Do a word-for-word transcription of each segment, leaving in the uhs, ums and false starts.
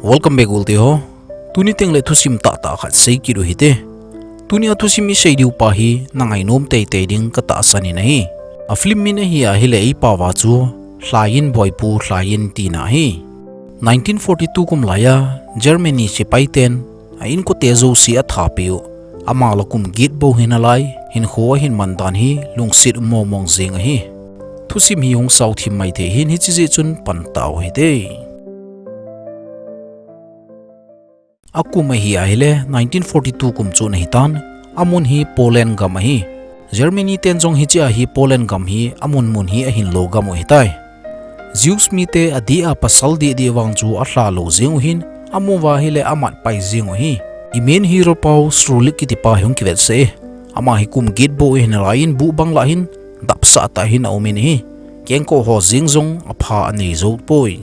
Welcome back, ulte ho. Tuni tengle thusim tahtah khat seikit u hite. Tunia thusim isei diu pa hi nangainom teitei ding katahsan in ahi. A film min ahi ahile eipao a chu Lhaiyin Boipu Lhaiyin tina ahi. Nineteen forty-two kum laiya Germany sepaiten a inkote jouse athapeh u. Ama la kum get bou hinalai, hinkho ahin man dan hi lungset um mongmong jeng ahi. Thusim hi hung sao thim maithei hin hiche jeh chun pan tau hite. Akum ahi ahile nineteen forty-two kum chu ahitan, amun hi Poland gam ahi. Germany ten jong hichea hi Poland gam hi amun mun hi ahinlo gam u ahitai. Jews mite adeh a pasal dehdeh vang chu alha lou jeng u ahin, amu uva ahile amat pai jeng u ahi. I main hero pau Strulik kitipa hi hung kivetsah e. Ama hi kum get bou ahinalaiyin buhbang lah hin dapsah tah hin aumin ahi. Kengkoh ho jeng jong apha anei jou poi.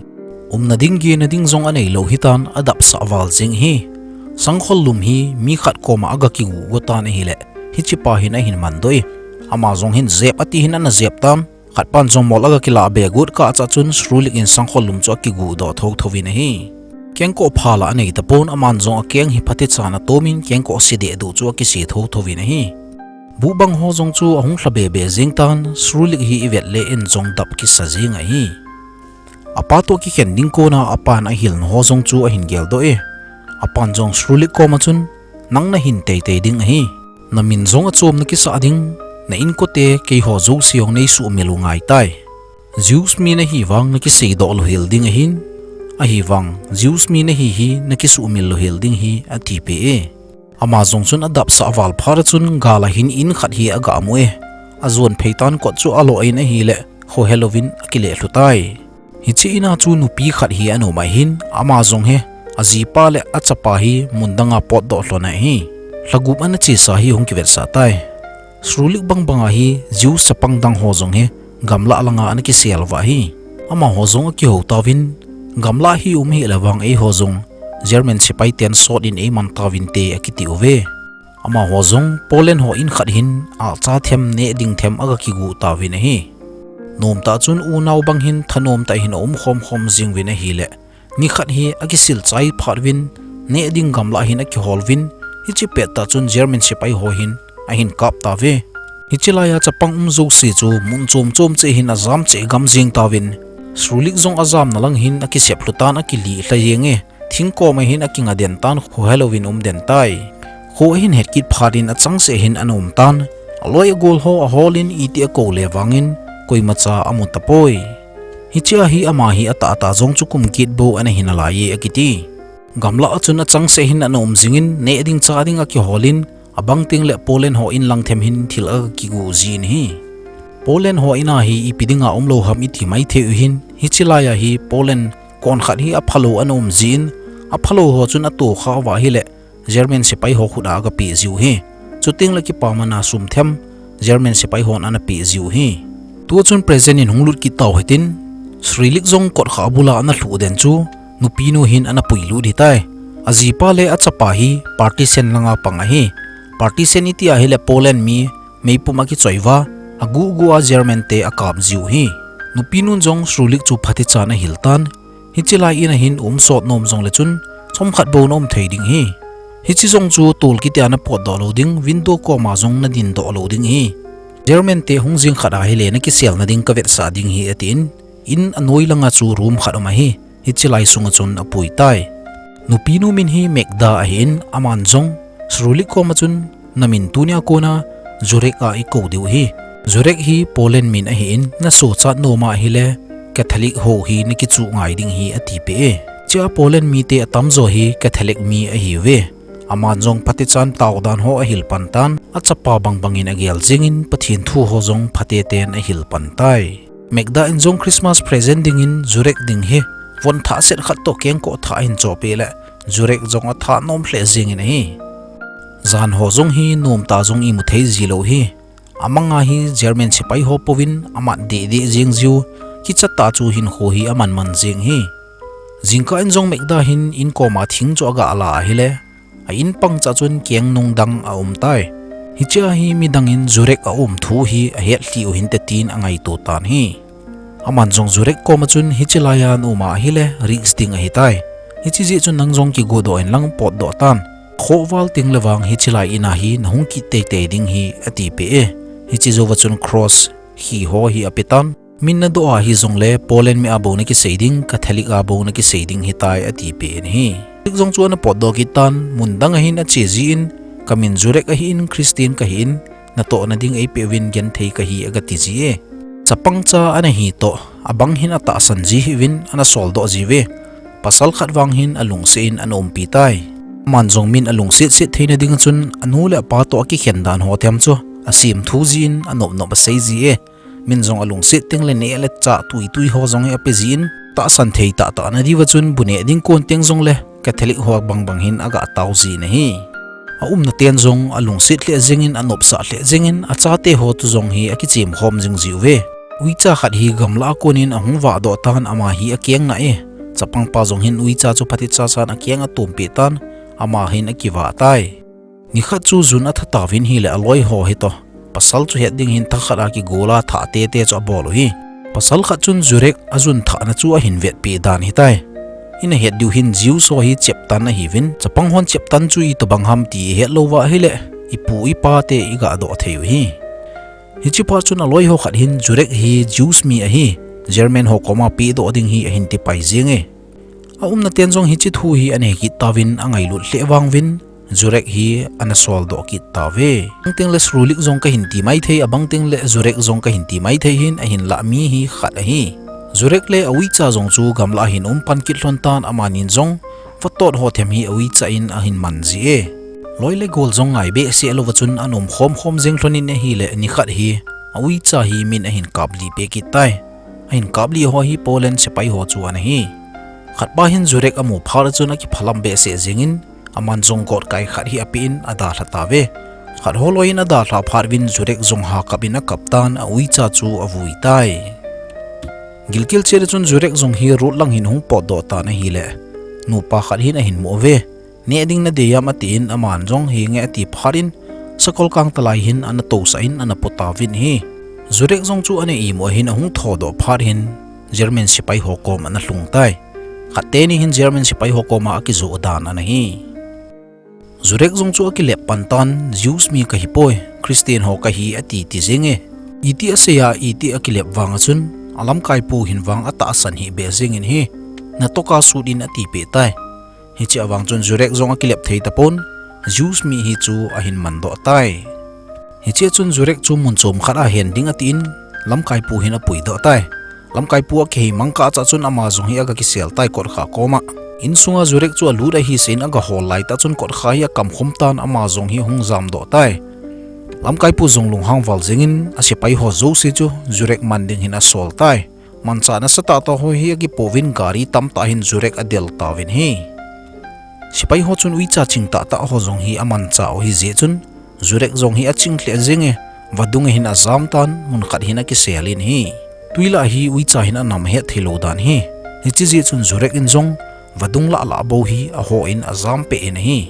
Umna ding gena ding jong aneilou hitan, adapsah val jeng ahi. Sangkhol lum hi mi khat koma aga kigu go tan ahile, hichepa hin ahin mandoh e. Ama jong hin jep ati hin ana jep tan, khatpan jong mol aga kilah be got kah cha chun Strulik in sangkhol lum chu akigu doh thotho uvin ahi. Kengkoh pha la anei tapon, aman jong akeng hi phatechan atomin kengkoh se dehduh chu akise thotho uvin ahi. Buhbang ho jong chu ahung lha bebe jeng tan, Strulik hi ivet le in jong dap kisa jeng ahi. Apa toh kikhen ding kona apan ahilna ho jong chu ahin geldoh e. Apan jong Strulik koma chun, nang nahin teitei ding ahi. Namin jong achom nakisah ding, na inkote keiho jouse jong neisuhmil u ngaitai. Jews mi nahi vang nakiseidoh louhel ding ahin, ahivang Jews mi nahi hi nakisuhmil louhel ding ahi, atipeh e. Ama jong chun adapsah val phat a chun gal a hin in khat hi aga mu e. Ajon pheitan kot chu aloh in ahile, khohelouvin akile lhu tai. Hiche in a chu nupi khat hi ana um ahin, ama jong hi ajipa le achapa hi mun danga potdoh lhon ahi. Lhagup ana chesa hi hung kivetsah tai. Strulik bangbang a hi Jews chapang dang ho jong hi gamlah langa ana kisel uva ahi. Amaho jong akihou tauvin, gamlah hi um hih le vang eiho jong German sepaiten sot in eiman tauvinte akiti uve. Amaho jong Poland ho in khat hin ahcha them neh ding them aga kigu tauvin ahi. Nomtah chun unau bang hin thanom tah hin aum khomkhom jeng uvin ahile, nikhat hi akisil chai phat uvin, neh ding gamlah hin akihol uvin, hiche pettah chun German sepai ho hin ahin kap tauve. Hiche laiya chapang um jouse chu mun chom chom cheh hin ajam cheh gam jeng tauvin, Strulik jong ajamna lang hin akisep lhu tan, akilih lha jeng e. Thing koma hin akinga den tan, khohelouvin um den tai. Kho ahin het kit phat in achangseh hin ana um tan. Aloi agol ho aholin iti akou le vangin koimacha amu tapoi. Hichea hi ama hi atahtah jong chu kum get bou ana hinalai e akiti. Gamlah a chun achangseh hin ana um jingin neh ding chah ding akiholin, abang tengle Poland ho in lang them hin thil aga kigu jin ahi. Poland ho in a hi ipi dinga umlou ham iti maithei u ahin, hiche laiya hi Poland konkhat hi aphalou ana um jin, aphalou ho chun atohkhah uva ahile, German sepai ho khut a aga peh jiu ahi. Chutengle kipamana sum them German sepai hon ana peh jiu ahi. Tua chun present in hung lut kit tau hitin, Strulik jong kotkhah bula ana lhuh den chu, nupinu hin ana puilut hitai. Ajipa le achapa hi partisan langa pang ahi. Partisan iti ahile Poland mi meipum akichoi uva, aguhguh a German te akap jiu ahi. Nupinun jong Strulik chu phatechan ahil tan, hiche lai in a hin um sot nom jongle chun, chomkhat bou na um thei ding ahi. Hiche jong chu tol kitia na potdoh lou ding, window koma jong na dindoh lou ding ahi. German te hung jing khat ahile na kiselna ding kavetsah ding ahi, atin, in anoi langa chu room khat um ahi. Hiche lai sunga chun apui tai. Nupinu min hi Magda ahin, aman jong Strulik koma chun, na min tunia kona Jurek a ikou diu ahi. Jurek hi Poland min ahin, na sochat nom ahile Catholic ho hi na kichuh ngai ding ahi, atipeh e. Hichea Poland mite atamjo hi Catholic mi ahiuve. Aman jong phatechan taodan ho ahil pan tan, achapa bangbangin agel jingin Pathen thu ho jong phateten ahil pan tai. Magda in jong Christmas present dingin Jurek ding hi von thah set khat toh kengkoh thah ahin chohpeh le, Jurek jong athah nom lheh jingin ahi. Jan ho jong hi nomtah jong imu thei jilou ahi. Amanga hi German sepai ho pouvin amat dehdeh jing jiu, kichat tah chu hinkho hi amanman jing ahi. Jingkah in jong Magda hin in koma thing chu aga la ahile, a in pangcha chun keng nung dang aum tai. Hichea hi midangin Jurek aum thu hi ahetlhi u hinte tin angaito tan ahi. Aman jong Jurek koma chun hiche laiya na um ahile risk ding ahitai. Hiche jeh chun nang jong kigodoh in lang potdoh tan. Khoval teng le vang hiche lai in a hi nahung kit teitei ding hi atipeh e. Hiche jouva chun cross hi ho hi apetan. Min nadoh a hijongle Poland mi a bou nakisei ding, Catholic a bou nakisei ding hitai atipeh in ahi. Jurek jong chu ana potdoh kit tan, mun dang a hin ache jin, kamin Jurek ahin, Christian kahin, natohna ding eipeh uvin genthei kahi agati ji e. Chapang cha ana hi toh, abang hin atahsan ji hih uvin ana soldoh jiuve. Pasal khat vang hin alungset in ana umpi tai. Aman jong min alungset set theina ding chun anu le apa toh akikhen dan ho them chu asemthu jin anop nop asei ji e. Min jong alungset teng le neh le chah tuitui ho jong hi ape jin, tahsan thei tahtah na diuva chun bu neh ding kon teng jongle Catholic ho bangbang hin aga tao jin ahi. Aumna ten jong alungset lheh jengin, anopsah lheh jengin, achate ho toh jong hi akichem khom jing jiuve. Uicha khat hi gamlah a konin ahung vahdoh tan, ama hi akeng na e. Chapangpa jong hin uicha chu phatecha chan akeng atompeh tan, ama hin akivah tai. Nikhat chu jun atha tauvin ahile aloi ho hitoh, pasal chu het ding hin thakhat a kigol a thah tete chu abol u ahi. Pasal khat chun Jurek ajun thahna chu ahin vetpeh dan ahitai. Ina het diu hin Jews ho hi cheptan ahiuvin, chapang hon cheptan chu itobang ham ti ihet louva ahile, ipu ipa te igadoh thei u ahi. Hiche phat chun aloi ho khat hin Jurek hi Jews mi ahi, German ho koma pehdoh ding hi ahin tipai jenge. Aumna ten jong hiche thu hi anei kit tauvin, angailut lheh vang uvin, Jurek hi ana soldoh kit tauve. Abang teng le Srulik jong kahin ti maithei, abang teng le Jurek jong kahin ti maithei hin ahinlah mi hi khat ahi. Jurek le auicha jong chu gamlah a hin umpan kit lhon tan, amanin jong vatot ho them hi auicha in ahin man ji e. Loi le gol jong ngai behseh louva chun ana um khom khom jeng lhonin ahile, nikhat hi auicha hi min ahin kaplih peh kit tai. Ahin kaplih ho hi Poland sepai ho chu ana hi. Khatpa hin Jurek amu phat a chun akiphalam behseh jengin, aman jong gotkai khat hi apen adalha tauve. Khat ho loiyin adalhah phat uvin Jurek jong ha kap in akap tan, auicha chu avui tai. Gilkel chet a chun Jurek jong hi road lang hin hung potdoh tan ahile, nupa khat hin ahin mu uve. Neh ding nadei am atin, aman jong henge ati phat in, sakol kangtalai hin ana tousah in ana pu tauvin ahi. Jurek jong chu ana imu a hin ahung thodoh phat hin, German sepai ho kom ana lhung tai. Khat teni hin German sepai ho koma akijoh dan ana hi. Jurek jong chu akilep pan tan, Jews mi kahipoi, Christian ho kahi ati ti jenge. Iti asei a, iti akilep vang a chun, alamkaipu hin vang atahsan hih beh jengin ahi. Natoh a sut in atipeh tai. Hiche a vang chun Jurek jong akilep thei tapon, Jews mi hi chu ahin mandoh tai. Hiche a chun Jurek chu mun chom khat a hen ding atin, lamkaipu hin apuidoh tai. Lamkaipu akihei mang kah cha chun ama jong hi aga kisel tai kotkha koma. Insunga Jurek chu alut ahi seiyin aga hol laitah chun kotkha hi akamkhum tan, ama jong hi ahung jamdoh tai. Lamkaipu jong lunghang val jengin, asepai ho jouse chu Jurek man ding hin asol tai. Manchah nasatah tah ho hi akipouvin, gari tamtah hin Jurek adel tauvin ahi. Sepai ho chun uicha ching tahtah ho jong hi amanchah u ahi jeh chun, Jurek jong hi aching lheh jenge, vadung a hin ajam tan, mun khat hin akisel in ahi. Twi lah hi uicha hin anam ahet thei lou dan ahi. Hiche jeh chun Jurek in jong vadung lah lah bou hi ahon ajam peh in ahi.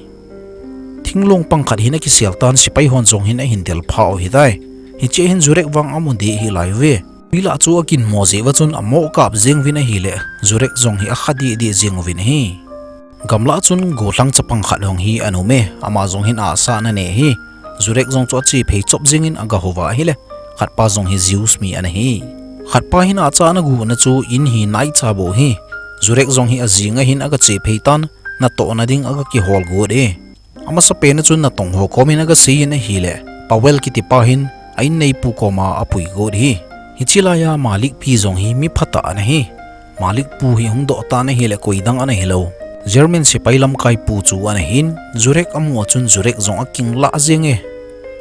Thinglong pang khat hin akisel tan, sepai hon jong hin ahin del pha u ahitai. Hiche a hin Jurek vang amu deh hih lai uve. Twi lah chu aginmo jeh uva chun amo kap jeng uvin ahile, Jurek jong hi akha deh deh jeng uvin ahi. Gamlah chun gollhang chapang khat jong hi ana um e, ama jong hin ahsa ana ne ahi. Jurek jong chu ache phei chop jengin aga houva ahile, khatpa jong hi Jews mi ana hi. Khatpa hin ahcha ana guhna chu in hi naicha bou ahi. Jurek jong hi ajing a hin aga che phei tan, natohna ding aga kihol got e. Amasapen a chun natong ho komin aga seiyin ahile, Pavel kitipa hin a inneipu koma apui got ahi. Hiche laiya Malikpi jong hi mi phatah ana hi. Malikpu hi hung doh tan ahile, koidang ana hilou, German sepai lamkaipu chu ana hin, Jurek amu a chun Jurek jong aking lah jenge.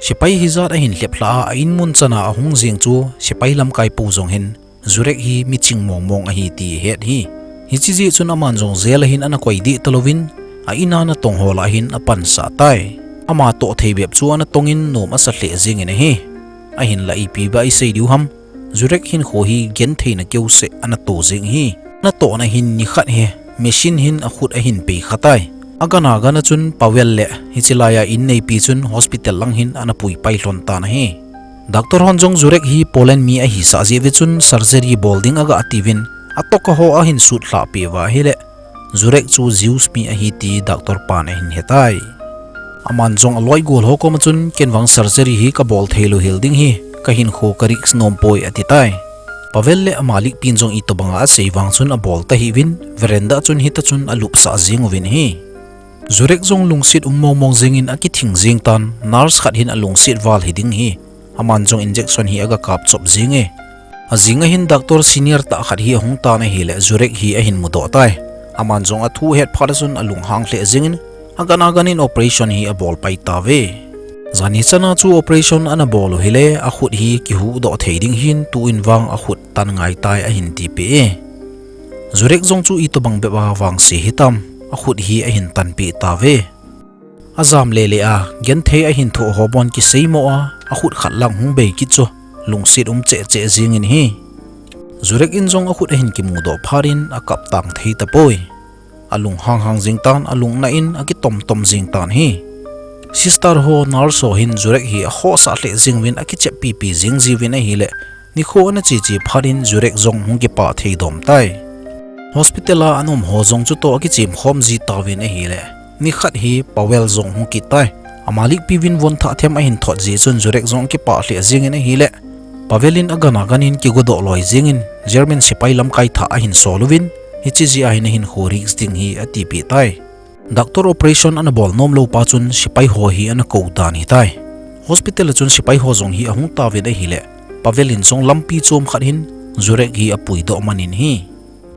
Sepai hijat ahin lhep lhah a, a in mun chana ahung jeng chu sepai lamkaipu jong hin, Jurek hi mi ching mong mong ahi ti ahet ahi. Hiche jeh chun aman jong jail a hin ana koi deh talouvin, a in a natong ho lah a hin apansah tai. Ama toh thei bep chu ana tongin nom asa lheh jengin ahi. Ahinlah ipi ba isei diu ham, Jurek hinkho hi gentheina keuseh ana to jeng ahi. Natohna hin nikhat hi machine hin akhut ahin pei kha tai. Agan agan a chun Pavel le hiche laiya inneipi chun hospital lang hin ana pui pai lhon tan ahi. Doctor hon jong Jurek hi Poland mi ahisah jeh uve chun surgery bol ding aga tiuvin, atoh a ho ahin sutlhah peh uva ahile, Zurek chu Jews mi ahi ti doctor pan ahin hetai. Aman jong aloi gol ho koma chun, "Ken vang surgery hi kabol thei lou hel ding hi, kahinkho ka risk nom poi," ati tai. Pavel le amalik pin jong itobanga asei vang chun abol tahih uvin, veranda chun hita chun alupsah jing uvin ahi. Zurek jong lungset um mong mong jingin akithing jing tan, nurse khat hin alungset val hiding hi. Aman jong injection hi aga kap chop jing e. Ajing ahin doctor senior tah khat hi ahung tan ahile, Zurek hi ahin mudoh tai. Aman jong athu ahet phat achun alunghang lheh jingin, agan agan in operation hi abol pai tauve. Jani chana chu operation ana bol u hile, akhut hi kihuhdoh thei ding hin, tuin vang akhut tan ngai tai ahin tipeh e. Zurek jong chu itobang bep a vangse hitam, akhut hi ahin tanpeh tauve. Ajam lele a, genthei ahin thoh ho bon kiseimo a, akhut khat lang hung bei kit chu, lungset um cheh cheh jingin ahi. Zurek in jong akhut ahin kimudoh phat in akap tang thei tapoi. Alunghang hang jing tan, alungna in akitom tom jing tan ahi. Sister ho, nurse ho hin Zurek hi akhohsah lheh jing uvin akichep pipi jing jiuvin ahile, nikho ana cheche phat in Zurek jong hung kipah thei dom tai. Hospital a ana um ho jong chutoh akichem khom ji tauvin ahile, nikhat hi Pavel jong hung kit tai. Amalik piuvin von thah them ahin thot jeh chun Zurek jong akipah lheh jingin ahile, Pavel in agan agan in kigodoh loi jingin, German sepai lamkai thah ahin sol uvin, hiche jeh a hin ahinkho risk ding hi atipeh tai. Doctor operation ana bol nom lou pa chun sepai ho hi ana kou dan hitai. Hospital a chun sepai ho jong hi ahung tauvin ahile, Pavel in jong lampi chom khat hin Zurek hi apuidoh man in ahi.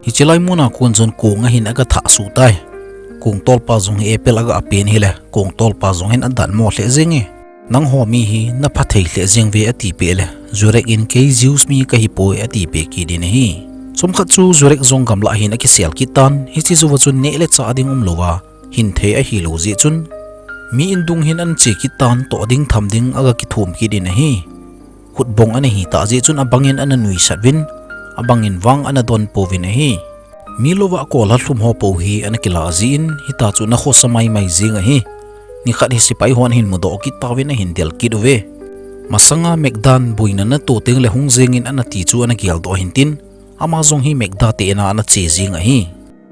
Hiche lai mun a kon chun kong ahin aga thah suh tai. Kong tolpa jong hi apple aga apen hile, kong tolpa jong hin adanmo lheh jing e. Nangho mi hi napha thei lheh jeng uve atipeh le, Zurek in kei Jews mi kahipoi atipeh kit in ahi. Chomkhat chu Zurek jong gamlah hin akisel kit tan, hiche jou a chun neh le chah ding um louva, hin thei ahilou jeh chun, mi in dung hin ana che kit tan, toh ding tham ding aga kithum kit in ahi. Khutbong ana hitah jeh chun abang in ana nuisat uvin, abang in vang ana don pouvin ahi. Mi louva kolha lhum ho pou hi ana kilah jin, hita chu ana khosa maimai jing ahi. Nikhat hi sepai hon ahin mudoh kit tauvin ahin del kit uve. Masanga Magda in boina natoh tengle hung jengin ana ti chu ana geldoh ahin tin, ama jong hi Magda te in a ana che jing ahi.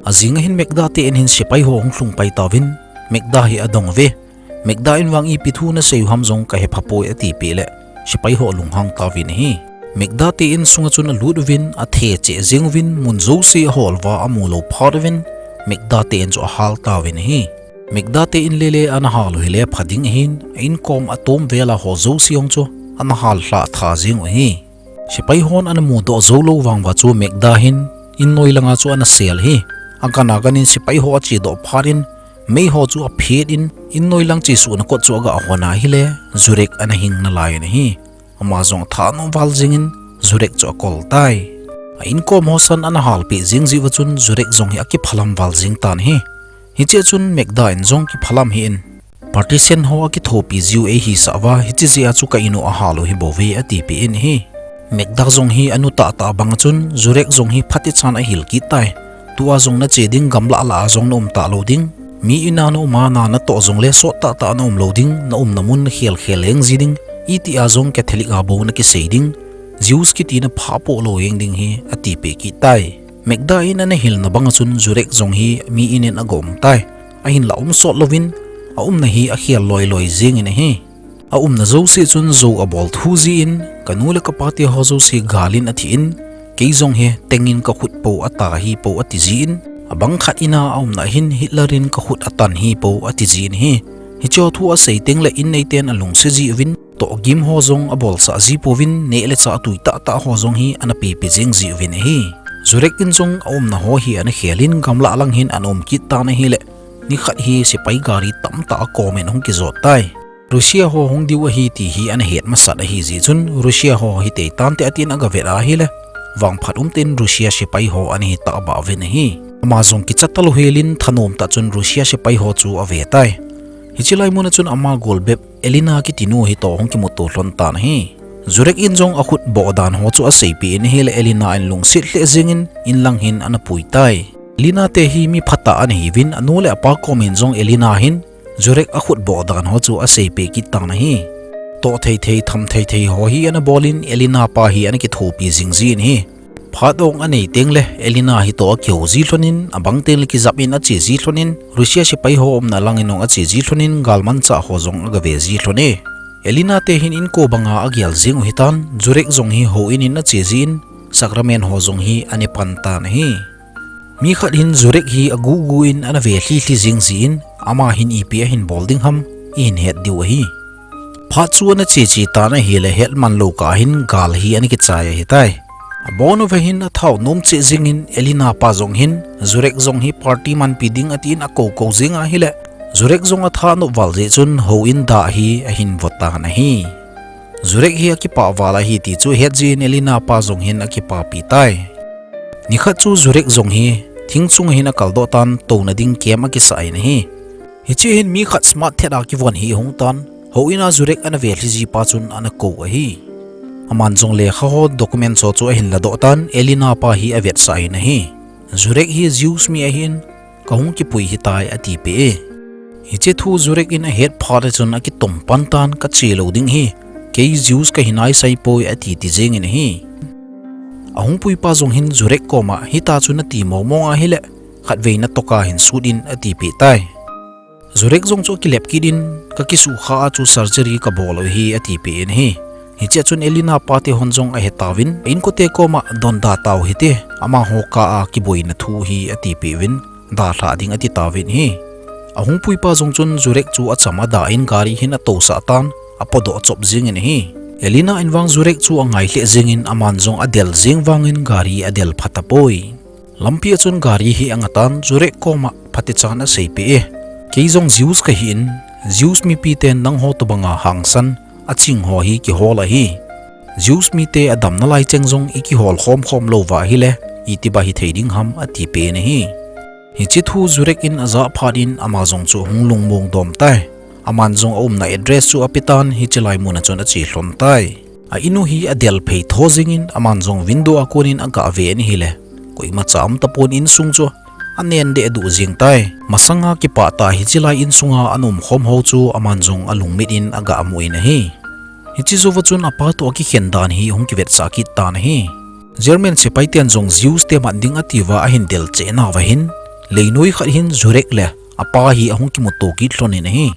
Ajing ahin Magda te in hin sepai ho ahung lhung pai tauvin, Magda hi adong uve. Magda in vang ipi thu nasei u ham jong kahe phapoi atipeh le, sepai ho alunghang tauvin ahi. Magda te in sunga chun alut uvin, athe cheh jeng uvin, mun jouse ahol uva amu lou phat uvin, Magda te in chu ahal tauvin ahi. Magda te in lele ana hal u hile pha ding ahin, a inkom atom vel a ho jouse jong chu ana hal lhah tha jeng u ahi. Sepai hon ana mudoh jou lou vang uva chu Magda hin in noi langa chu ana sel ahi. Agan agan in sepai ho achedoh phat in, mei ho chu aphet in, in noi lang chesuhna kot chu aga hon ahile, Zurek ana hing nalai in ahi. Ama jong atha nom val jingin, Zurek chu akol tai. A inkom ho san ana halpeh jing jeh uva chun, Zurek jong hi akiphalam val jing tan ahi. Hiche a chun Magda in jong kiphalam hih in, partisan ho akithopi jiu eihisah uva, hiche jeh a chu ka in u ahal u hibouve atipeh in ahi. Magda jong hi anu tahtah bang a chun, Zurek jong hi phatechan ahil kit tai. Tua jong nache ding, gamlah lah a jong naum talou ding. Mi in a naum a na natoh jongle sot tahtah naum lou ding, naumna mun nakhel khel leng ji ding. Itih a jong Catholic a bou nakisei ding. Jews kiti napha poh lou jeng ding hi atipeh kit tai. Magda in ana hilna bang a chun Zurek jong hi mi in in aga um tai. Ahinlah um sot louvin, aumna hi akhel loi loi jengin ahi. Aumna jouse chun jou abol thu jin, kanu le kapa te ho jouse gal in athi in, kei jong hi teng in kakhut pou ata hi pou ati jin, abang khat in a aumna hin Hitler in kakhut atan hi pou ati jin ahi. Hiche thu asei tengle in neiten alungse ji uvin, tohgim ho jong abolsah ji pouvin, neh le chah tui tahtah ho jong hi ana pepe jeng ji uvin ahi. Zurek in jong aumna ho hi ana khel in gamlah lang hin ana um kit tan ahile, nikhat hi sepai gari tamtah akom in ahung kijot tai. Russia ho hung diu ahi ti hi ana het masat ahi jeh chun, Russia ho hitei tante atin aga vet ahile, vangphat umtah in Russia sepai ho ana hi tabah uvin ahi. Ama jong kicha talou hel in thanom tah chun Russia sepai ho chu ave tai. Hiche lai mun a chun ama gol bep Elena kiti nu hitoh hung kimuto lhon tan ahi. Zurek in jong akhut boh dan ho chu aseipeh in ahile, Elena in lungset lheh jengin in lang hin ana pui tai. Elena te hi mi phatah ana hiuvin, anu le apa kom in jong Elena hin Zurek akhut boh dan ho chu aseipeh kit tan ahi. Toh thei thei, tham thei thei ho hi ana bol in, Elena pa hi ana kithopi jing jin ahi. Phat ong anei tengle Elena hi toh akihou ji lhonin, abang tengle kijap in ache ji lhonin, Russia sepai ho umna langin ong ache ji lhonin, galmanchah ho jong agave ji lhon e. Elena te hin inko banga agel jing u hitan, Zurek jong hi houin in ache jin, sacrament ho jong hi ana pan tan ahi. Mi khat hin Zurek hi agugu in ana ve lhi lhi jing jin, ama hin ipi ahin bol ding ham, ihin het diu ahi. Phat chu ana che che tan ahile, het man lou kah hin gal hi ana kichai ahitai. Abon uva hin athao nom cheh jingin Elena pa jong hin, Zurek jong hi party manpi ding atin akou kou jing ahile, Zurek jong atha nop val jeh chun houin dah hi ahin vo tan ahi. Zurek hi akipah val ahi ti chu het jin Elena pa jong hin akipapi tai. Nikhat chu Zurek jong hi thing chunga hin akaldoh tan, touna ding camp akisah in ahi. Hiche hin mi khat smart thet a kivon hi ahung tan, houin a Zurek ana ve lhi ji pa chun ana kou ahi. Aman jong lekha ho, documents ho chu ahin ladoh tan, Elena pa hi avetsah in ahi. Zurek hi Jews mi ahin, kahung kipui hitai atipeh e. Hiche thu Zurek in ahet phat a chun akitom pan tan, kache lou ding ahi, kei Jews kahi naisai poi ati ti jengin ahi. Ahung pui pa jong hin Zurek koma, hita chu nati mong mong ahile, khatvei natoh a hin sut in atipeh tai. Zurek jong chu akilep kit in, kakisukha a chu surgery kabol u ahi atipeh in ahi. Hichea chun Elena pa te hon jong ahe tauvin, inkote koma donda tau hite, amaho kah a kiboina thu hi atipeh uvin, dalhah ding ati tauvin ahi. Ahung pui pa jong chun Zurek chu acham ada in gari hin atousah tan, apodoh chop jingin ahi. Elena in vang Zurek chu angai lheh jingin aman jong adel jing vangin gari adel pha tapoi. Lampi a chun gari hi anga tan, Zurek koma phatechan aseipeh e. Kei jong Jews kahin, Jews mipi ten nangho tobanga hangsan, aching ho hi kihol ahi. Jews mite adam nalai cheng jong ikihol khom khom lou va ahile, itiba hithei ding ham atipeh in ahi. Hiche thu Zurek in ajah phat in ama jong chu hung lungmong dom tai. Aman jong aumna address chu apetan, hiche lai mun a chun ache lhon tai. A in u hi adel phei tho jingin aman jong window a konin agah ve in ahile, koimacha um tapon, insung chu anen deh duh jing tai. Masanga kipah tah hiche lai insunga ana umkhom ho chu aman jong alungmit in agah mu in ahi. Hiche jouva chun apa toh akikhen dan hi ahung kivetsah kit tan ahi. German sepai ten jong Jews te mat ding atiuva ahin del cheh nauva hin, leinoi khat hin Zurek le apa hi ahung kimuto kit lhon in ahi.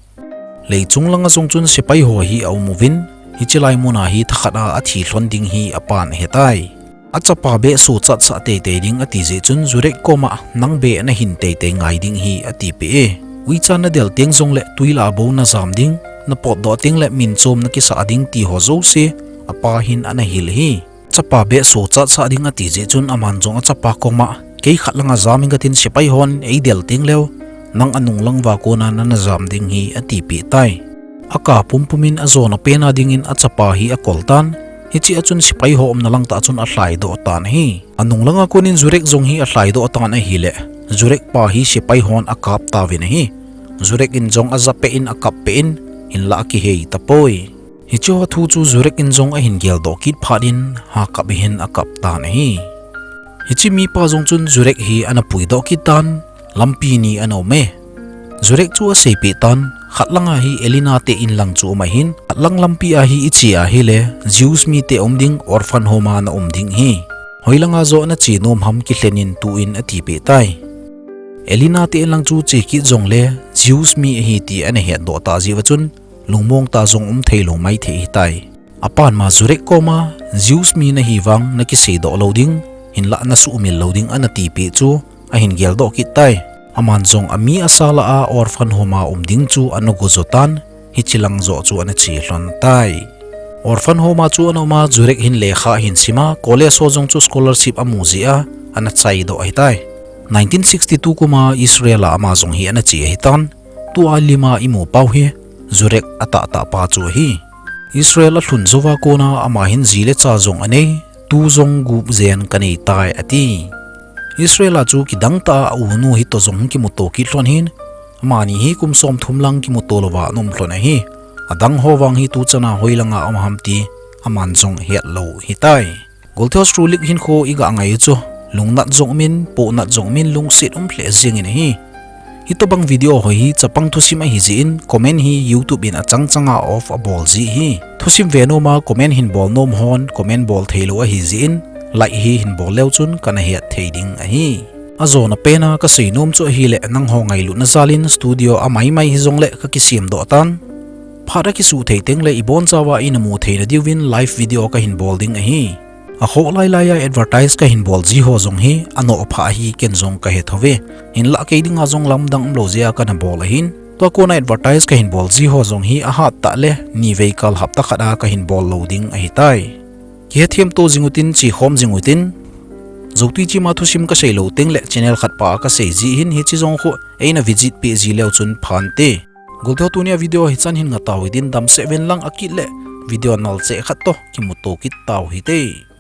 Lei chung langa jong chun sepai ho hi aum uvin, hiche lai muna hi thakhat a athi lhon ding hi apan ahetai. Achapa beh sochat sah teitei ding ati jeh chun Zurek koma, nang beh nahin teitei ngai ding hi atipeh e. Uicha nadel teng jongle twi lah a bou najam ding, napotdoh tengle minchom nakisah ding ti ho jouse apa hin ana hil ahi. Chapa beh sochat sah ding ati jeh chun aman jong achapa koma, kei khat langa jam inge katin, sepai hon eidel tengleu, nang anung lang uva kona nana jam ding hi atipeh tai. Akap pumpum in ajona pena dingin achapa hi akol tan, hichea chun sepai ho umna lang tah chun alhaidoh tan ahi. Anung langa konin Zurek jong hi alhaidoh tan ahile, Zurek pa hi sepai hon akap tauvin ahi. Zurek in jong ajapeh in akappeh in, hinlah akihei tapoi. Hicheho thu chu Zurek in jong ahin geldoh kit phat in, hakap hin akap tan ahi. Hiche mipa jong chun Zurek hi ana puidoh kit tan, lampi ni ana um e. Zurek chu aseipeh tan, khat langa hi Elena te in lang chu um ahin, khat lang lampi a hi iche ahile, Jews mite um ding orphan home a naum ding ahi. Hoilanga joh nache nom ham kilhen in tu in atipeh tai. Elena te in lang chu che kit jongle, Jews mi ahi ti ana hetdoh tah jeh uva chun, lungmong tah jong um theilou maithei ahitai. Apan ma Zurek koma, Jews mi nahi vang nakiseidoh lou ding, hinlah nasuhmil lou ding ana tipeh chu, ahin geldoh kit tai. Aman jong ami asa lah a orphan home a um ding chu ana go jo tan, hiche lang joh chu ana che lhon tai. Orphan home a chu ana um a, Zurek hin lekha ahin sim a, college ho jong chu scholarship amu jeh a, ana chaidoh ahitai. Nineteen sixty-two kuma Israel a ama jong hi ana che ahitan, tua lima imu pau hi, Zurek atahtah pa chu ahi. Israel alhun jouva kona ama hin ji le cha jong anei, tu jong gup jen kanei tai ati. Israel a chu kidang tah a unu hitoh jong kimuto kit lhon ahin, amani hi kum somthum lang kimuto louva ana um lhon ahi. Adang ho vang hi tuchan a hoilanga um ham ti, aman jong hetlou ahitai. Golthe Australia hinkho iga ngai u chu, lungnat jong umin, pohnat jong umin, lungset um lheh jengin ahi. Hitobang video ho hi chapang thusim ahi jeh in, comment hi YouTube in achang changa off abol ji ahi. Thusim ve noma comment hin bol nom hon comment bol theilou ahi jeh in, Like hi hin bol leu chun kana het thei ding ahi. Ajona pena kasei nom chu ahile, nangho ngailutna jalin studio a maimai hijongle kakisem doh tan. Phat akisuh thei tengle ibonchauva ina mu theina diuvin live video kahin bol ding ahi. Akhoh lailai a advertise kahin bol ji ho jong hi anoh pha ahi ken jong kahe thouve. Hinlah kei dinga jong lamdang umlou jeh a kana bol ahin. Tua kona advertise kahin bol ji ho jong hi ahat tah le nivei kal hapta khat a kahin bol lou ding ahitai. Kihethem to jing utin, chekhom jing utin. Joutui chima thusim kasei lou tengle channel khat pa a kasei ji hin, hiche jong khu eina visit peh ji leu chun phante. Golteho, tunia video hichan hin ngatau hitin, damsel ven lang, akit le video nalcheh khat toh kimuto kit tau hite.